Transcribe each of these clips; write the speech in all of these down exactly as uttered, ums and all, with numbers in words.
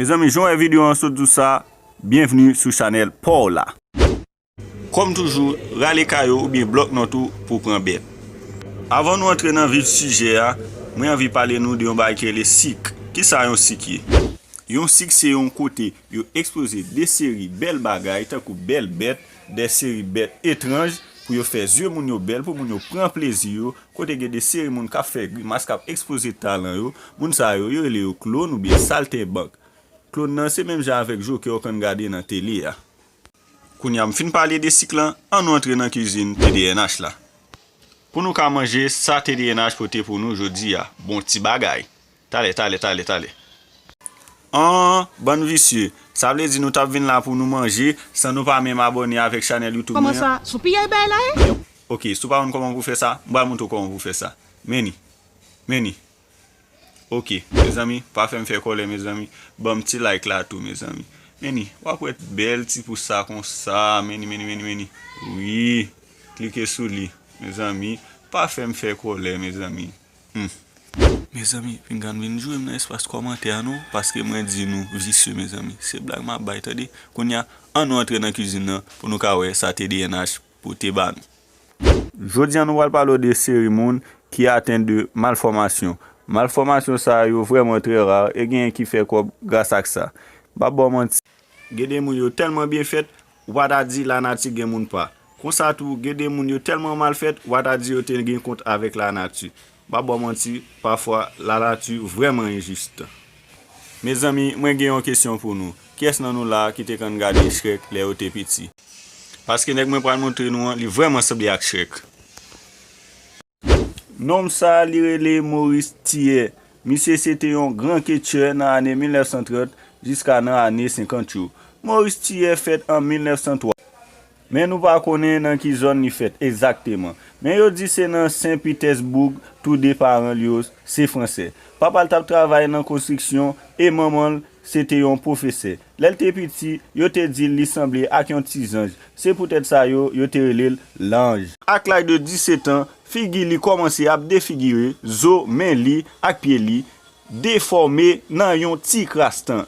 Mezanmi, jan w wè videyo an sot di w sa, byenvni sou chanèl pa w la. Kòm toujou, rale kaye w oubyen blòknòt ou pou w pran bèt. Avan nou antre nan vif sijè a, mwen anvi pale nou de yon bagay ki rele sik. Kisa yon sik ye? Yon sik se yon kote yo ekspoze de seri bèl bagay, tankou bèl bèt, de seri bèt etranj, pou yo fè zye moun yo bèl, pou moun yo pran plezi yo, kote gen de seri moun k ap fè grimas, k ap ekspoze talan yo. Moun sa yo, yo rele yo klon oubyen saltenbank. Klon nan se menm jan avèk jokè w konn gade nan tele a. Kounye a m fin pale de sik lan, ann nou antre nan kizin T D N H la. Pou nou ka manje sa T D N H pote pou nou jodi a. Bon ti bagay. Talè, talè, talè, talè. An, bann visye. Sa vle di nou t ap vin la pou nou manje, san nou pa menm abòne avèk chanèl YouTube mwen an. Kòman sa? Sou piyay bay la ye? Ok, si w pa konn kòman pou fè sa, m pral montre w kòman pou fè sa. Men ni. Men ni. Ok, mezanmi, pa fè m fè kòlè, mezanmi. Ban m ti like la tou, mezanmi. Men ni, w ap wè bèl ti pous sa konsa, men ni, men ni, men ni, men ni. Wi, klike sou li, mezanmi. Pa fè m fè kòlè, mezanmi. Hmm. Mezanmi, pinga n vin jwe m nan espas kòmantè a non, paske mwen di nou visye, mezanmi. Se blag m ap bay, tande. Kounye a, ann nou antre nan kizin nan pou nou ka wè sa T D N H pote ba nou. Jodi a nou pral pale w de seri moun ki atenn de malfòmasyon. Malfòmasyon sa yo vrèman trè ra e genyen ki fè kòb gras ak sa. M p ap ba w manti. Gen de moun yo tèlman byen fèt, ou pa ta di lanati gen moun pa. Konsa tou, gen de moun yo tèlman mal fèt, ou pa ta di yo te gen kont avèk lanati. M p ap ba w manti, pafwa lanati vrèman enjis. Mezanmi, mwen gen yon kesyon pou nou. Kiyès nan nou la ki te konn gade Shrek lè yo te piti? Paske nèg mwen pral montre nou an, li vrèman sanble ak Shrek. Nonm sa, li rele Maurice Thiers. Misye se te yon gran ketchè nan ane mil nèf san trant jiska nan ane senkant yo. Maurice Thiers fèt an mil nèf san twa. Men nou pa konnen nan ki zòn li fèt egzakteman. Men yo di se nan Sen Pitèsboug tou de paran l yo se fransè. Papa l t ap travay nan konstriksyon e manman l se te yon pwofesè. Lè l te piti, yo te di l li sanble ak yon ti zanj. Se poutèt sa yo, yo te rele l Lanj. Ak laj de disèt an, figi li kòmanse ap defigire, zo, men li, ak pye li defòme nan yon ti kras tan.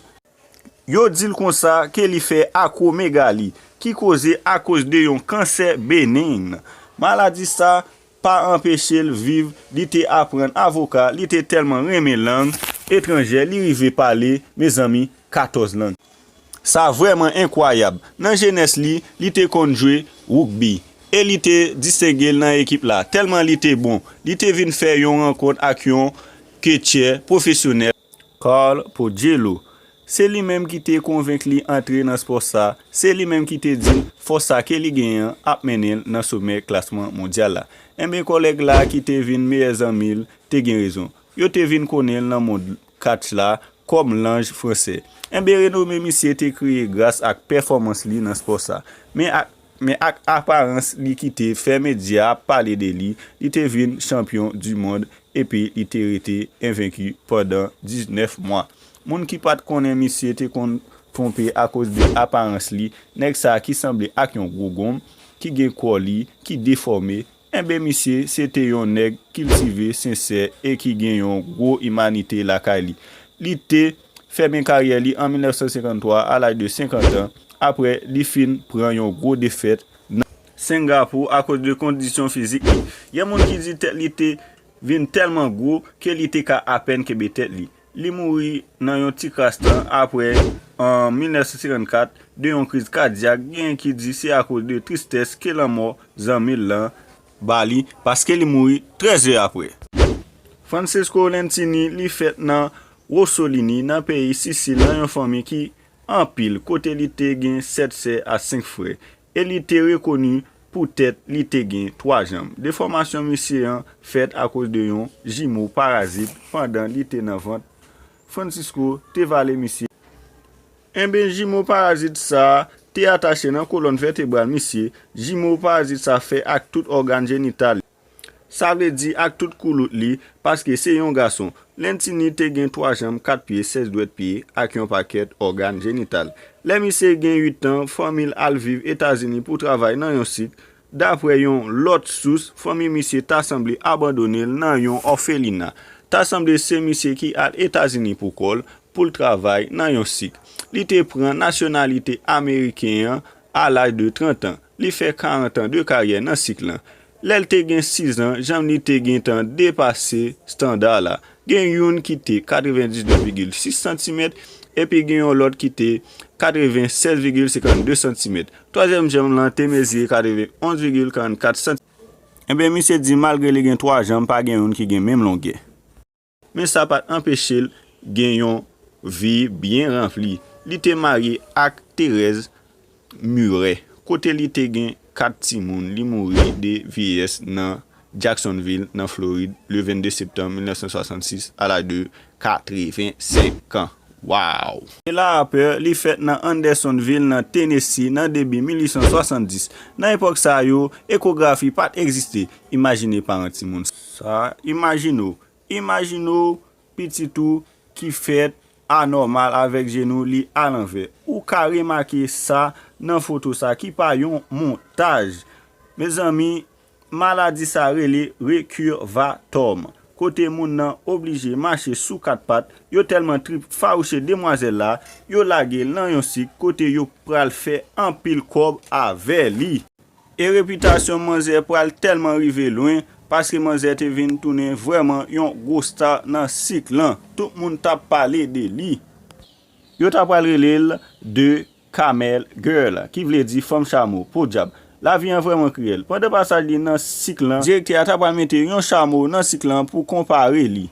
Yo di l konsa ke li fè akwomegali, ki koze akoz de yon kansè benin. Maladi sa pa anpeche l viv, li te aprann avoka, li te tèlman renmen lang etranjè, li rive pale, mezanmi, katòz lang. Sa vrèman enkwayab. Nan jenès li, li te konn jwe wougbi e li te distenge l nan ekip la. Tèlman li te bon, li te vin fè yon rankont ak yon ketchè pwofesyonèl. Carl Poggiello. Se li menm ki te konvenk li antre nan spò sa, se li menm ki te di l fòs sa ke li genyen an ap mennen l nan somè klasman mondyal la. Enben kòlèg la ki te vin meyè zanmi l te gen rezon. Yo te vin konnen l nan mond catch la kòm Lanj fransè. Enben renome misye te kreye gras ak pèfòmans li nan spò sa. Men ak, men ak aparans li ki te fè medya ap pale de li, li te vin chanpyon di mond epi li te rete envenki pandan diznèf mwa. Moun ki pa t konnen misye te konn twonpe akoz de aparans li, nèg sa ki sanble ak yon gwo gonm, ki gen kò li, ki defòme, enben misye se te yon nèg kiltive, sensè e ki gen yon gwo imanite lakay li. Li te fèmen karyè li an mil nèf san senkant twa a laj de senkant an, apre li fin pran yon gwo defèt nan Sengapou akoz de kondisyon fizik li. Gen moun ki di tèt li te vin tèlman gwo ke li te ka apèn kenbe tèt li. Li mouri nan yon ti kras tan apre, an mil nèf san senkant kat, de yon kriz kadyak, genyen ki di se akoz de tristès ke lanmò zanmi l lan ba li, paske li mouri trè zè apre. Francesco Lentini, li fèt nan Rossolini, nan peyi Sisil, nan yon fanmi ki anpil, kote li te gen sèt sè a senk frè, e li te rekoni poutèt li te gen twa janm. Defòmasyon misye an fèt akoz de yon jimo parazit pandan li te nan vant. Francisco te vale misye. Enben, jimo parazit sa a te atache nan kolòn vètebral misye. Jimo parazit sa fè ak tout ògàn jenital li. Sa vle di ak tout koulout li, paske se yon gason. Lentini te gen twa janm, kat pye, sèz dwèt pye, ak yon pakèt ògàn jenital. Lè misye gen uit an, fanmi l al viv Etazini pou travay nan yon sik. Daprè yon lòt sous, fanmi misye ta sanble abandone l nan yon òfelina. Ta sanble se misye ki al Etazini pou kò l, pou l travay nan yon sik. Li te pran nasyonalite ameriken an a laj de trant an. Li fè karant an de karyè nan sik lan. Lè l te gen sis an, janm li te gentan depase estanda la. Gen youn ki te katrevendiznèf vigil sis santimèt, epi gen yon lòt ki te katrevensèz vigil senkannde santimèt. Twazyèm janm lan te mezire katrevenonz vigil karannkat santimèt. Enben, misye di malgre li gen twa janm, pa gen youn ki gen menm longè. Men sa pa t anpeche l gen yon vi byen ranpli. Li te marye ak Thérèse Murray, kote li te gen kat timoun. Li mouri de vyeyès nan Jacksonville, nan Florid, le vennde septanm mil nèf san swasannsis, a laj de katrevensenk an. Wow! Se la rapè, li fèt nan Andersonville, nan Tennessee, nan debi mil uit san swasanndis. Nan epòk sa yo, ekografi pa t egziste. Imajine paran timoun sa. Imajine w, imajine w pitit ou ki fèt anòmal avèk jenou li alanvè. Ou ka remake sa nan foto sa ki pa yon montaj. Mezanmi, maladi sa rele rekirvatòm, kote moun nan oblije mache sou kat pat. Yo tèlman trip fawouche demwazèl la, yo lage l nan yon sik kote yo pral fè anpil kòb avè li. E repitasyon manzè pral tèlman rive lwen, paske manzè te vin tounen vrèman yon gwo sta nan sik lan. Tout moun t ap pale de li. Yo ta pral rele l The Camel Girl, ki vle di fanm chamo. Podyab, lavi an vrèman kriyèl. Pandan pasaj li nan sik lan, direktè a ta pral mete yon chamo nan sik lan pou konpare li.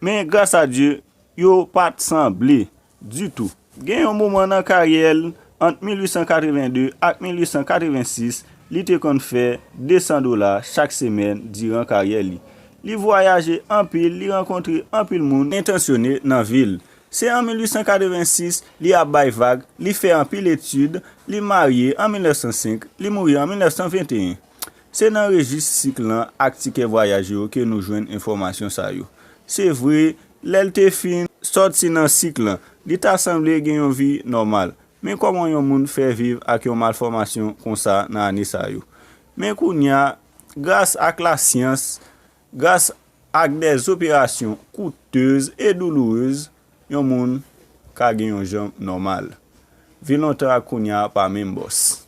Men gras a Dye, yo pa t sanble ditou. Gen yon moman nan karyè l, ant mil uit san katrevende ak mil uit san katrevensis, li te konn fè de san dola chak semèn diran karyè li. Li vwayaje anpil, li rankontre anpil moun entansyone nan vi l. Se an mil uit san katrevensis, li ap bay vag, li fè anpil etid, li marye an mil nèf san senk, li mouri an mil nèf san venteyen. Se nan rejis sik lan ak tikè vwayaj yo ke nou jwenn enfòmasyon sa yo. Se vre, lè l te fin sòti nan sik lan, li ta sanble gen yon vi nòmal. Men kòman yon moun fè viv ak yon malfòmasyon konsa nan ane sa yo? Men kounye a, gras ak lasyans, gras ak dèzoperasyon koutez e doulourez, yon moun ka gen yon janm nòmal. Vi lontan ak kounye a pa menm bòs.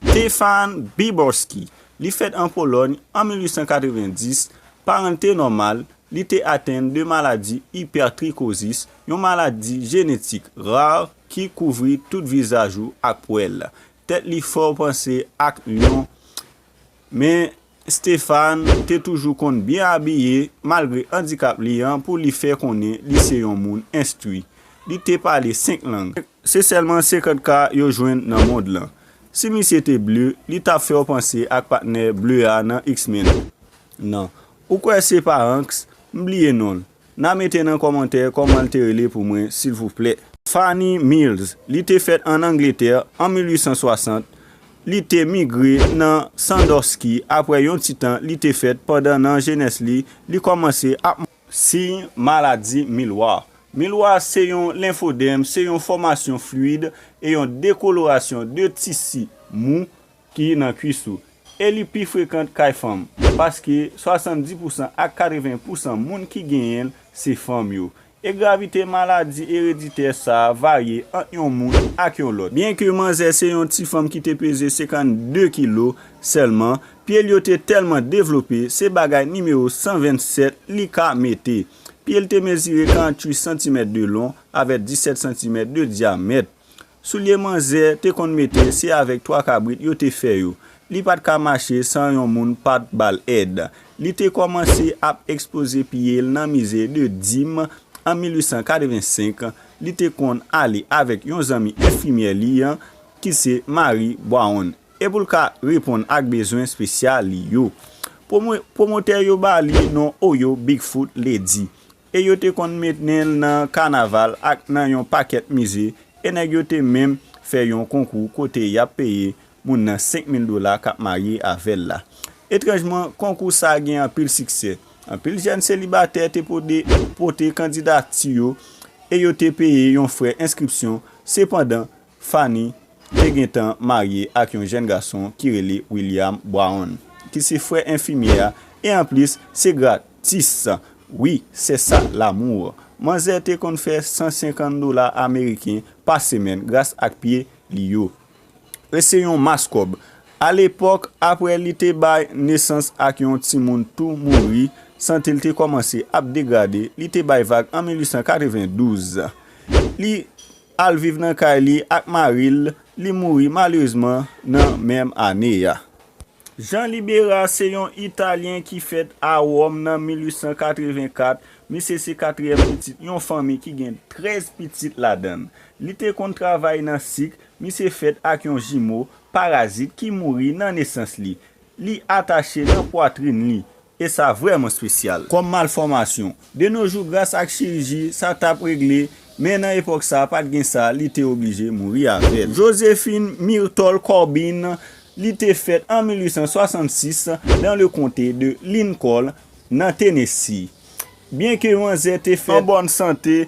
Stefan Biborski. Li fèt an Polòny an mil uit san katrevendis, paran l te nòmal, li te atenn de maladi ipètrikozis, yon maladi jenetik ra ki kouvri tout vizaj ou ak pwèl. Tèt li fè w panse ak lyon. Men Stefan te toujou konn byen abiye malgre andikap li an, pou li fè konnen li se yon moun enstwi. Li te pale senk lang. Se sèlman senkant ka yo jwenn nan mond lan. Si misye te ble, li t ap fè w panse ak patnè ble a nan X-Men. Nan. Ou kwè se pa Hanks? M bliye non l. N a mete nan kòmantè kòman l te rele pou mwen, silvouplè. Fanny Mills, li te fèt an Angletè an mil uit san swasant. Li te migre nan Sandusky. Apre yon ti tan, li te fèt pandan nan jenès li, li kòmanse ap siy maladi milwa. Milwa se yon lenfodèm, se yon fòmasyon fliyid e yon dekolorasyon de tisi mou ki nan kwis ou. E li pi frekan kay fanm, paske swasanndis pousan ak katreven pousan moun ki genyen l se fanm yo. E gravite maladi ereditè sa a varye ant yon moun ak yon lòt. Byenke manzè se yon ti fanm ki te peze senkannde kilo sèlman, pye l yo te tèlman devlope, se bagay nimewo san vennsèt li ka mete. Pye l te mezire karanntuit santimèt de lon avèk disèt santimèt de dyamèt. Soulye manzè te konn mete se avèk twa kabrit yo te fè yo. Li pa t ka mache san yon moun pa t ba l èd. Li te kòmanse ap ekspoze pye l nan mize de Dim an mil uit san katrevensenk. Li te konn ale avèk yon zanmi enfimyè li an, ki se Mary Brown, e pou l ka reponn ak bezwen espesyal li yo. Pwomo-, pwomotè yo ba li non Oyo Bigfoot Lady. E yo te konn mennen l nan kanaval ak nan yon pakèt mize, e nèg yo te menm fè yon konkou kote y ap peye moun nan senk mil dola k ap marye avè l la. Etranjman, konkou sa a gen anpil siksè. Anpil jèn selibatè te pode-, pote kandidati yo e yo te peye yon frè enskripsyon. Sepandan, Fanny te gentan marye ak yon jèn gason ki rele William Brown, ki se frè enfimyè a, e anplis, se gratis. Wi, c'est ça l'amour. Manzè te konn fè san senkant dola ameriken pa semèn gras ak pye li yo. E se yon mas kòb. Alepòk, apre li te bay nesans ak yon timoun tou mouri, sante l te kòmanse ap degrade, li te bay vag an mil uit san katrevendouz. Li al viv nan kay li ak mari l, li mouri malerezman nan menm ane a. Jean Libera se yon Italyen ki fèt a Wòm nan mil uit san katrevenkat. Misye se katriyèm pitit yon fanmi ki gen trèz pitit ladan l. Li te konn travay nan sik. Misye fèt ak yon jimo parazit ki mouri nan nesans li. Li atache nan pwatrin li. E sa vrèman espesyal. Kòm malfòmasyon. De no jou, gras ak chiriji, sa t ap regle, men nan epòk sa, pa t gen sa, li te oblije mouri avè l. Josephine Myrtle Corbin, li te fèt an mil uit san swasannsis dans le comté de Lincoln, nan Tennessee. Byenke manzè te fèt an bòn sante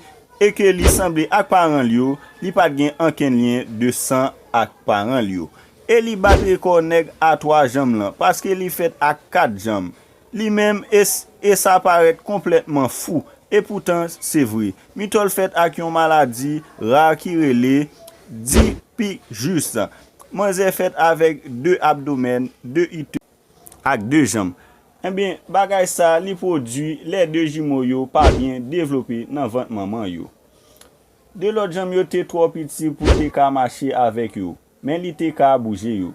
e ke li sanble ak paran l yo, li pa t gen ankenn lyen de san ak paran l yo. E li bat rekò nèg a twa janm lan, paske li fèt ak kat janm. Li menm, e, e sa parèt konplètman fou, e poutan, se vre. Myrtle fèt ak yon maladi ra ki rele dipijus. Manzè fèt avèk de abdomèn, de ite ak de janm. Ebyen, bagay sa li pwodui lè de jimo yo pa byen devlope nan vant manman yo. De lòt janm yo te twò piti pou te ka mache avèk yo, men li te ka bouje yo.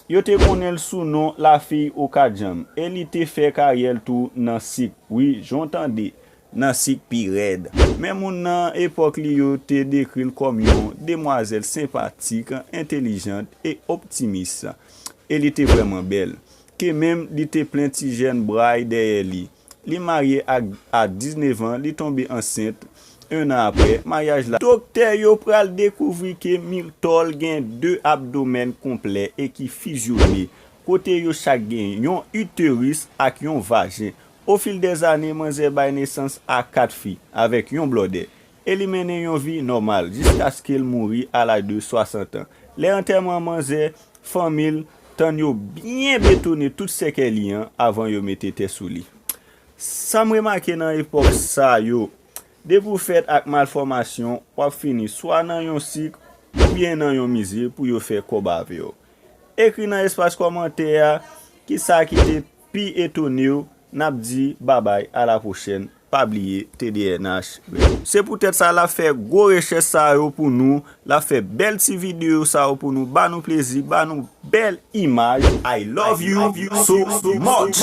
Yo te konnen l sou non Lafiy o kat janm, e li te fè karyè l tou nan sik, wi, jan w tande, nan sik pi rèd. Men moun nan epòk li yo te dekri l kòm yon demwazèl senpatik, entelijant e optimis. E li te vrèman bèl. Ke menm li te plen ti jèn bray dèyè li. Li marye ak, a diznèf an, li tonbe ansent. En an apre maryaj la, doktè yo pral dekouvri ke Myrtle gen de abdomèn konplè e ki fizyone, kote yo chak gen yon iteris ak yon vajen. Ofil dèzane, manzè bay nesans a kat fi avèk yon blòdè. E li mennen yon vi nòmal jiskaske l mouri a laj de swasant an. Lè antèman manzè, fanmi l tann yo byen betone tout sèkèy li an avan yo mete tè sou li. Sa m remake nan epòk sa yo, depi w fèt ak malfòmasyon, w ap fini swa nan yon sik oubyen nan yon mize pou yo fè kòb avè w. Ekri nan espas kòmantè a kisa ki te pi etone w. N ap di babay, a la pwochèn. Pa bliye T D N H. Se poutèt sa l ap fè gwo rechèch sa yo pou nou, l ap fè bèl ti videyo sa yo pou nou, ba nou plezi, ba nou bèl imaj. I love you so much.